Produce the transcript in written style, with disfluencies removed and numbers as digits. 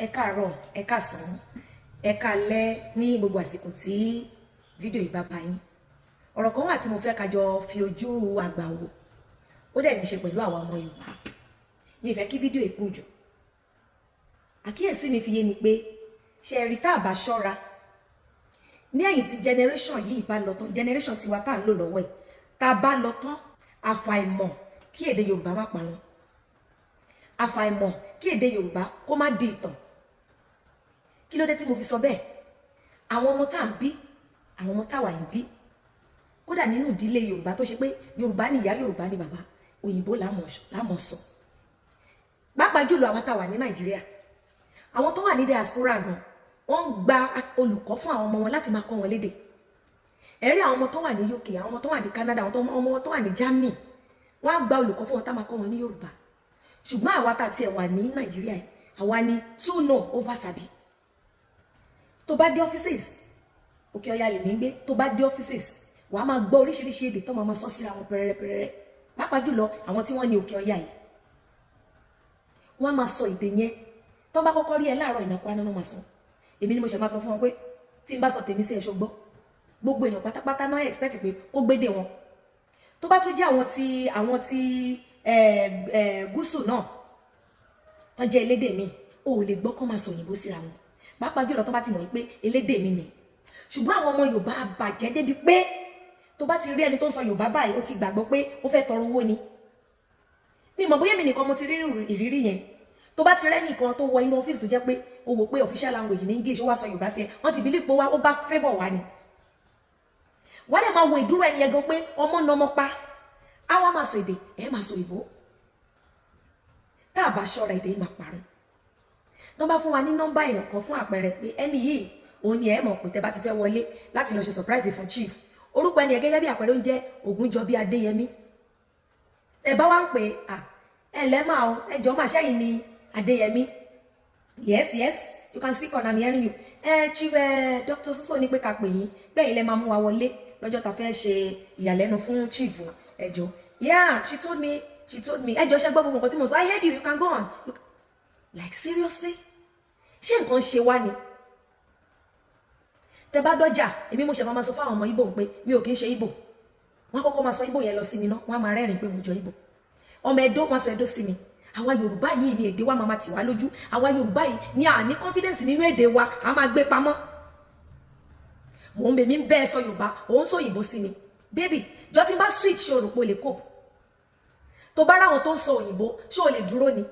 Ẹ káàárọ̀, ẹ káàsán, ẹ káalẹ́ ní gbogbo àsìkò tí fídíò yìí bá bá yín. Ọ̀rọ̀ kan wà tí mo fẹ́ ká jọ fi ojú àgbà wò. Ó dẹ̀ ní ṣe pẹ̀lú àwa ọmọ Yorùbá. Mi ì fẹ́ kí fídíò yìí kún jù. Àkíyèsí mi fi yé mi pé, ṣe rí, tá a bá ṣọ́ra, ní ẹ̀yìn tí generation yìí bá lọ tán, generation tiwa tá à ń lò lọ́wọ́ ẹ̀, tá a bá lọ tán, àfàìmọ̀ kí èdè Yorùbá má parun, àfàìmọ̀ kí èdè Yorùbá kó má di ìtàn. Kí ló dé tí mo fi sọ bẹ́ẹ̀? Àwọn ọmọ tá à ń bí, àwọn ọmọ táwa ń bí, kódà nínú ìdílé Yorùbá tó ṣe pé Yorùbá ni ìyá, Yorùbá ni bàbá, òyìnbó lámọ̀ sọ, pàápàá jùlọ àwọn táwa ní Nàìjíríà. Àwọn tó wà ní diaspora gan, wọ́n ń gba olùkọ́ fún àwọn ọmọ wọn láti máa kọ́ wọn lédè. Ẹ̀rí àwọn ọmọ tó wà ní UK, àwọn ọmọ tó wà ní Canada, àwọn ọmọ tó wà ní Germany, wọ́n á gba olùkọ́ fún wọn tá máa kọ́ wọn ní Yorùbá. Ṣùgbọ́n àwa tá tiẹ̀ wà ní Nàìjíríà yìí, àwa ni too know over sabi. Tó bá dé offices, Òkè Ọya lèmi ń gbé, tó bá dé offices, wàá máa gbọ́ oríṣiríṣi èdè tó máa máa sọ síra wọn pẹrẹrẹ pẹrẹrẹ. Pàápàá jùlọ àwọn tí wọ́n ní Òkè Ọya yìí, wọ́n á máa sọ èdè yẹn. Tó bá kọ́kọ́ rí ẹ láàárọ̀, ìnáwó aná náà máa sọ. Èmi ni mo ṣe máa sọ fún wọn pé tí n bá sọ tèmi sí ẹ̀ṣọ́ gbọ́. Gbogbo èèyàn pátápátá náà expect pé kó gbédè wọn. Tó bá tún jẹ́ àwọn tí gúúsù náà tó jẹ́ elédè mi, ò lè gbọ́ kó máa sọ òyìnbó síra wọn, pàápàá jùlọ tó bá ti mọ̀ pé elédè mi ni. Ṣùgbọ́n àwọn ọmọ Yorùbá bàjẹ́ débi pé tó bá ti rí ẹni tó ń sọ Yorùbá báyìí, ó ti gbàgbọ́ pé ó fẹ́ tọrọ owó ni. Mi mọ̀ bóyá èmi nìkan mo ti rí ìrírí yẹn. Tó bá ti rẹ́ nìkan tó wọ inú ọ́fíìsì, tó jẹ́ pé ó wò pé official language ní English, ó wá sọ Yorùbá sí ẹ, wọ́n ti believe pé ó bá favour wá ni. Wọ́n dẹ̀ máa wo ìdúró ẹni yẹn gan pé ọmọ náà ọmọ pa á, wá máa sọ èdè ẹ̀, máa sọ òyìnbó. Tá a bá ṣọ́ra, èdè yìí máa parun. Tó bá fún wa ní nọ́mbà èèyàn kan fún àpẹẹrẹ pé ẹni yìí òun ni ẹ mọ̀ pé tẹ́ bá ti fẹ́ wọlé láti lọ ṣe surprise fún chief, orúkọ ẹni yẹn gẹ́gẹ́ bí àpẹẹrẹ, ó ń jẹ́ Ògúnjọbí Adéyẹmí. Ẹ bá wá ń pè à, ẹ lẹ́ máa o, ẹ jọ máa ṣẹ́yìn ni Adéyẹmí? Yes, you can speak on, I'm hearing you. Ẹ chief, ẹ Dr. Soso ní pé ká pè yín bẹ́ẹ̀, ilẹ̀ máa mú wa wọlé lọ́jọ́ ta fẹ́ ṣe ìyàlẹ́nu fún chief. Ẹ jọ. Yeah, she told me, she told me. Ẹ jọ, ṣe gbọ́ gbogbo nǹkan tí mo sọ? I heard you, you can go on. You, like, seriously, ṣé nǹkan ṣe wá ni? Tẹ bá dọ́jà, èmi mo ṣe máa sọ fáwọn ọmọ Ìgbò pé mi ò kí ń ṣe Ìgbò. Wọn kọ́kọ́ máa sọ Ìgbò yẹn lọ sí mi ná, wọn á máa rẹ́rìn pé mo jọ Ìgbò. Ọmọ Ẹdó, wọn sọ Ẹdó sí mi. Àwa Yorùbá yìí ni èdè wa máa tì wá lójú. Àwa Yorùbá yìí ni à ní confidence nínú èdè wa, a máa gbé pamọ́. Mò ń bẹ mi ń bẹ́ẹ̀ sọ Yorùbá, òun sọ òyìnbó sí mi. Baby, jọ, tí n bá switch, ṣe o rò pé o lè cope? Tó bá ráwọn tó ń sọ òyìnbó, ṣé o lè dúró ni?